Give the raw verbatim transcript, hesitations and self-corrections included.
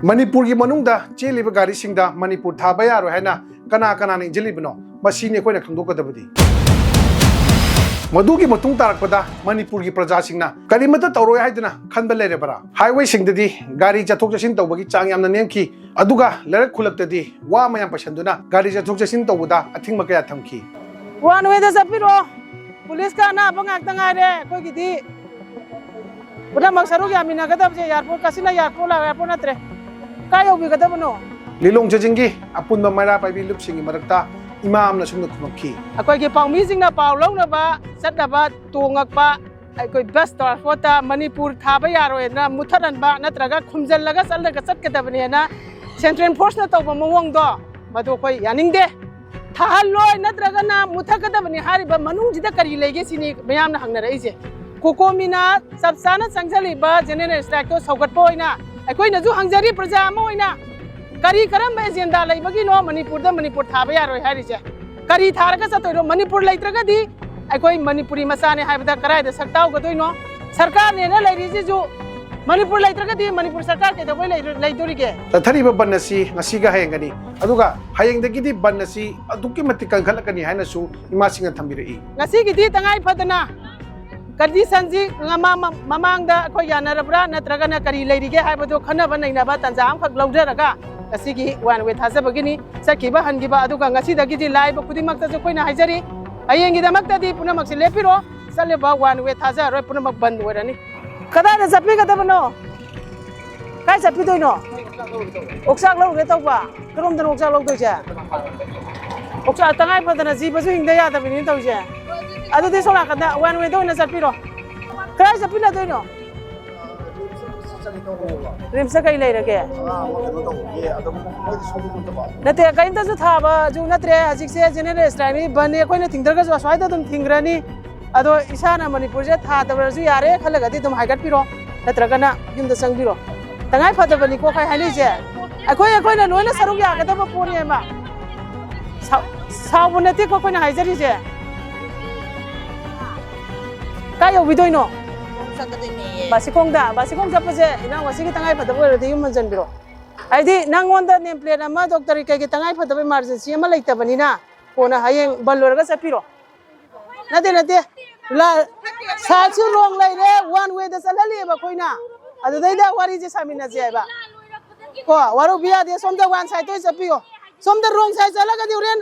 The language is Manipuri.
ꯃꯅꯤꯄꯨꯔꯒꯤ ꯃꯅꯨꯡꯗ ꯆꯦꯜꯂꯤꯕ ꯒꯥꯔꯤꯁꯤꯡꯗ ꯃꯅꯤꯄꯨꯔ ꯊꯥꯕ ꯌꯥꯔꯣꯏ ꯍꯥꯏꯅ ꯀꯅꯥ ꯀꯅꯥꯅ ꯏꯟꯁꯤꯜꯂꯤꯕꯅꯣ? ꯃꯁꯤꯅꯤ ꯑꯩꯈꯣꯏꯅ ꯈꯪꯗꯣꯛꯀꯗꯕꯗꯤ꯫ ꯃꯗꯨꯒꯤ ꯃꯇꯨꯡ ꯇꯥꯔꯛꯄꯗ ꯃꯅꯤꯄꯨꯔꯒꯤ ꯄ꯭ꯔꯖꯥꯁꯤꯡꯅ ꯀꯔꯤꯃꯠꯇ ꯇꯧꯔꯣꯏ ꯍꯥꯏꯗꯨꯅ ꯈꯟꯕ ꯂꯩꯔꯕ꯭ꯔꯥ? ꯍꯥꯏꯋꯦꯁꯤꯡꯗꯗꯤ ꯒꯥꯔꯤ ꯆꯠꯊꯣꯛ ꯆꯠꯁꯤꯟ ꯇꯧꯕꯒꯤ ꯆꯥꯡ ꯌꯥꯝꯅ ꯅꯦꯝꯈꯤ, ꯑꯗꯨꯒ ꯂꯩꯔꯛ ꯈꯨꯜꯂꯛꯇꯗꯤ ꯋꯥ ꯃꯌꯥꯝ ꯄꯩꯁꯟꯗꯨꯅ ꯒꯥꯔꯤ ꯆꯠꯊꯣꯛ ꯆꯠꯁꯤꯟ ꯇꯧꯕꯗ ꯑꯊꯤꯡꯕ ꯀꯌꯥ ꯊꯝꯈꯤ꯫ ꯋꯥꯟ ꯋꯦꯗ ꯆꯠꯄꯤꯔꯣ꯫ ꯄꯨꯂꯤꯁꯀ ꯑꯅꯥꯕ ꯉꯥꯛꯇ ꯉꯥꯏꯔꯦ ꯑꯩꯈꯣꯏꯒꯤꯗꯤ꯫ ꯄꯨꯝꯅꯃꯛ ꯁꯔꯨꯛ ꯌꯥꯃꯤꯟꯅꯒꯗꯕꯁꯦ ꯑꯦꯌꯥꯔꯄꯣꯔꯠ, ꯀꯛꯆꯤꯡꯅ ꯑꯦꯌꯥꯔꯄꯣꯔꯠ, ꯑꯦꯌꯥꯔꯄꯣꯔꯠ ꯅꯠꯇ꯭ꯔꯦ꯫ ꯀꯥꯏ ꯌꯧꯕꯤꯒꯗꯕꯅꯣ? ꯂꯤꯂꯣꯡ ꯆꯦꯆꯤꯡꯒꯤ ꯑꯄꯨꯟꯕ ꯃꯩꯔꯥ ꯄꯥꯏꯕꯤ ꯂꯨꯞꯁꯤꯡꯒꯤ ꯃꯔꯛꯇ ꯏꯃꯥ ꯑꯃꯅ ꯑꯁꯨꯝꯅ ꯈꯨꯝꯃꯛꯈꯤ꯫ ꯑꯩꯈꯣꯏꯒꯤ ꯄꯥꯎꯃꯤꯁꯤꯡꯅ ꯄꯥꯎ ꯂꯧꯅꯕ ꯆꯠꯅꯕ ꯇꯣꯡꯉꯛꯄ ꯑꯩꯈꯣꯏ ꯕꯁ ꯇ꯭ꯔꯥꯟꯁꯄꯣꯔꯠꯇ ꯃꯅꯤꯄꯨꯔ ꯊꯥꯕ ꯌꯥꯔꯣꯏꯅ ꯃꯨꯠꯊꯠꯍꯟꯕ ꯅꯠꯇ꯭ꯔꯒ ꯈꯨꯝꯖꯤꯜꯂꯒ ꯆꯠꯂꯒ ꯆꯠꯀꯗꯕꯅꯦꯅ ꯁꯦꯟꯇ꯭ꯔꯦꯜ ꯐꯣꯔꯁꯅ ꯇꯧꯕ ꯃꯑꯣꯡꯗꯣ, ꯃꯗꯨ ꯑꯩꯈꯣꯏ ꯌꯥꯅꯤꯡꯗꯦ꯫ ꯊꯥꯍꯜꯂꯣꯏ ꯅꯠꯇ꯭ꯔꯒꯅ ꯃꯨꯠꯊꯠꯀꯗꯕꯅꯤ ꯍꯥꯏꯔꯤꯕ ꯃꯅꯨꯡꯁꯤꯗ ꯀꯔꯤ ꯂꯩꯒꯦ ꯁꯤꯅꯤ ꯃꯌꯥꯝꯅ ꯍꯪꯅꯔꯛꯏꯁꯦ꯫ ꯀꯣꯀꯣꯃꯤꯅ ꯆꯞ ꯆꯥꯅ ꯆꯪꯁꯤꯜꯂꯤꯕ ꯖꯦꯅꯔꯦꯜ ꯁ꯭ꯇ꯭ꯔꯥꯏꯛꯇꯣ ꯁꯧꯒꯠꯄ ꯑꯣꯏꯅ ꯑꯩꯈꯣꯏꯅꯁꯨ ꯍꯪꯖꯔꯤ, ꯄ꯭ꯔꯖꯥ ꯑꯃ ꯑꯣꯏꯅ ꯀꯔꯤ ꯀꯔꯝꯕ ꯑꯦꯖꯦꯟꯗꯥ ꯂꯩꯕꯒꯤꯅꯣ ꯃꯅꯤꯄꯨꯔꯗ ꯃꯅꯤꯄꯨꯔ ꯊꯥꯕ ꯌꯥꯔꯣꯏ ꯍꯥꯏꯔꯤꯁꯦ? ꯀꯔꯤ ꯊꯥꯔꯒ ꯆꯠꯇꯣꯏꯅꯣ? ꯃꯅꯤꯄꯨꯔ ꯂꯩꯇ꯭ꯔꯒꯗꯤ ꯑꯩꯈꯣꯏ ꯃꯅꯤꯄꯨꯔꯤ ꯃꯆꯥꯅꯦ ꯍꯥꯏꯕꯗ ꯀꯗꯥꯏꯗ ꯁꯛ ꯇꯥꯎꯒꯗꯣꯏꯅꯣ? ꯁꯔꯀꯥꯔꯅꯦꯅ ꯂꯩꯔꯤꯁꯤꯁꯨ ꯃꯅꯤꯄꯨꯔ ꯂꯩꯇ꯭ꯔꯒꯗꯤ ꯃꯅꯤꯄꯨꯔ ꯁꯔꯀꯥꯔ ꯀꯩꯗꯧꯕꯩ ꯂꯩꯔ-, ꯂꯩꯗꯣꯔꯤꯒꯦ? ꯆꯠꯊꯔꯤꯕ ꯕꯟ ꯑꯁꯤ ꯉꯁꯤꯒ ꯍꯌꯦꯡꯒꯅꯤ, ꯑꯗꯨꯒ ꯍꯌꯦꯡꯗꯒꯤꯗꯤ ꯕꯟ ꯑꯁꯤ ꯑꯗꯨꯛꯀꯤ ꯃꯇꯤꯛ ꯀꯟꯈꯠꯂꯛꯀꯅꯤ ꯍꯥꯏꯅꯁꯨ ꯏꯃꯥꯁꯤꯡꯅ ꯊꯝꯕꯤꯔꯛꯏ꯫ ꯉꯁꯤꯒꯤꯗꯤ ꯇꯉꯥꯏ ꯐꯗꯅ ꯀꯟꯗꯤꯁꯟꯁꯤ ꯃꯃꯥ-, ꯃꯃꯥꯡꯗ ꯑꯩꯈꯣꯏ ꯌꯥꯅꯔꯕ꯭ꯔꯥ ꯅꯠꯇ꯭ꯔꯒꯅ ꯀꯔꯤ ꯂꯩꯔꯤꯒꯦ ꯍꯥꯏꯕꯗꯨ ꯈꯟꯅꯕ ꯅꯩꯅꯕ ꯇꯥꯟꯖꯥ ꯑꯃꯈꯛ ꯂꯧꯖꯔꯒ ꯉꯁꯤꯒꯤ ꯋꯥꯟ ꯋꯦ ꯊꯥꯖꯕꯒꯤꯅꯤ꯫ ꯆꯠꯈꯤꯕ ꯍꯟꯈꯤꯕ, ꯑꯗꯨꯒ ꯉꯁꯤꯗꯒꯤꯗꯤ ꯂꯥꯛꯏꯕ ꯈꯨꯗꯤꯡꯃꯛꯇꯁꯨ ꯑꯩꯈꯣꯏꯅ ꯍꯥꯏꯖꯔꯤ, ꯍꯌꯦꯡꯒꯤꯗꯃꯛꯇꯗꯤ ꯄꯨꯝꯅꯃꯛꯁꯤ ꯂꯦꯞꯄꯤꯔꯣ, ꯆꯠꯂꯤꯕ ꯋꯥꯟ ꯋꯦ ꯊꯥꯖꯔꯔꯣꯏ, ꯄꯨꯝꯅꯃꯛ ꯕꯟ ꯑꯣꯏꯔꯅꯤ꯫ ꯀꯗꯥꯏꯗ ꯆꯠꯄꯤꯒꯗꯕꯅꯣ? ꯀꯥꯏ ꯆꯠꯄꯤꯗꯣꯏꯅꯣ? ꯑꯣꯛꯆꯥꯛ ꯂꯧꯔꯨꯒꯦ ꯇꯧꯕ꯫ ꯀꯔꯣꯝꯗꯅꯣ ꯑꯣꯛꯆꯥꯛ ꯂꯧꯗꯣꯏꯁꯦ? ꯑꯣꯛꯆꯥꯛ ꯇꯉꯥꯏ ꯐꯗꯅ ꯖꯤꯕꯁꯨ ꯍꯤꯡꯗ ꯌꯥꯗꯕꯅꯤꯅ ꯇꯧꯔꯤꯁꯦ꯫ ꯑꯗꯨꯗꯤ ꯁꯣꯝ ꯅꯥꯀꯟꯗ ꯋꯥꯟ ꯋꯦꯗ ꯑꯣꯏꯅ ꯆꯠꯄꯤꯔꯣ꯫ ꯀꯗꯥꯏ ꯆꯠꯄꯤꯅꯗꯣꯏꯅꯣ? ꯔꯤꯝꯁꯇ ꯀꯩ ꯂꯩꯔꯒꯦ? ꯅꯠꯇꯦ, ꯀꯔꯤꯝꯇꯁꯨ ꯊꯥꯕꯁꯨ ꯅꯠꯇ꯭ꯔꯦ꯫ ꯍꯧꯖꯤꯛꯁꯦ ꯖꯦꯅꯔꯦꯜ ꯁ꯭ꯇ꯭ꯔꯥꯏꯛꯅꯤ, ꯕꯟꯅꯤ꯫ ꯑꯩꯈꯣꯏꯅ ꯊꯤꯡꯗ꯭ꯔꯒꯁꯨ ꯑꯁ꯭ꯋꯥꯏꯗ ꯑꯗꯨꯝ ꯊꯤꯡꯈ꯭ꯔꯅꯤ꯫ ꯑꯗꯣ ꯏꯁꯥꯅ ꯃꯅꯤꯄꯨꯔꯁꯦ ꯊꯥꯗꯕ꯭ꯔꯁꯨ ꯌꯥꯔꯦ ꯈꯜꯂꯒꯗꯤ ꯑꯗꯨꯝ ꯍꯥꯏꯒꯠꯄꯤꯔꯣ, ꯅꯠꯇ꯭ꯔꯒꯅ ꯌꯨꯝꯗ ꯆꯪꯕꯤꯔꯣ꯫ ꯇꯉꯥꯏ ꯐꯗꯕꯅꯤꯀꯣ ꯈꯔ ꯍꯥꯏꯅꯩꯁꯦ꯫ ꯑꯩꯈꯣꯏ, ꯑꯩꯈꯣꯏꯅ ꯂꯣꯏꯅ ꯁꯔꯨꯛ ꯌꯥꯒꯗꯕ ꯄꯣꯠꯅꯦꯕ꯫ ꯁꯥꯎ-, ꯁꯥꯎꯕ ꯅꯠꯇꯦꯀꯣ ꯑꯩꯈꯣꯏꯅ ꯍꯥꯏꯖꯔꯤꯁꯦ꯫ ꯀꯥꯏ ꯌꯧꯕꯤꯗꯣꯏꯅꯣ? ꯆꯠꯀꯗꯣꯏꯅꯦꯌꯦ꯫ ꯕꯥꯁꯤꯈꯣꯡꯗ? ꯕꯥꯁꯤꯈꯣꯡ ꯆꯠꯄꯁꯦ ꯏꯅꯥꯎ ꯉꯁꯤꯒꯤ ꯇꯉꯥꯏ ꯐꯗꯕ ꯑꯣꯏꯔꯗꯤ ꯌꯨꯝ ꯍꯟꯖꯟꯕꯤꯔꯣ꯫ ꯍꯥꯏꯗꯤ ꯅꯪꯉꯣꯟꯗ ꯅꯦꯝ ꯄ꯭ꯂꯦꯠ ꯑꯃ ꯗꯣꯛꯇꯔꯒꯤ ꯀꯩꯒꯤ ꯇꯉꯥꯏ ꯐꯗꯕ ꯏꯃꯥꯔꯖꯦꯟꯁꯤ ꯑꯃ ꯂꯩꯇꯕꯅꯤꯅ ꯀꯣꯟꯅ ꯍꯌꯦꯡ ꯕꯟ ꯂꯣꯏꯔꯒ ꯆꯠꯄꯤꯔꯣ꯫ ꯅꯠꯇꯦ, ꯅꯠꯇꯦ, ꯁꯥꯏꯠꯁꯨ ꯔꯣꯡ ꯂꯩꯔꯦ, ꯋꯥꯟ ꯋꯦꯗ ꯆꯠꯍꯜꯂꯤꯑꯕ ꯑꯩꯈꯣꯏꯅ꯫ ꯑꯗꯨꯗꯩꯗ ꯋꯥꯔꯤꯁꯦ ꯁꯥꯃꯤꯟꯅꯁꯦ ꯍꯥꯏꯕ꯫ ꯀꯣ, ꯋꯥꯔꯧꯕꯤ ꯌꯥꯗꯦ꯫ ꯁꯣꯝꯗ ꯋꯥꯟ ꯁꯥꯏꯠꯇ ꯑꯣꯏꯅ ꯆꯠꯄꯤꯌꯣ꯫ ꯁꯣꯝꯗ ꯔꯣꯡ ꯁꯥꯏꯠ ꯆꯠꯂꯒꯗꯤ ꯍꯣꯔꯦꯟ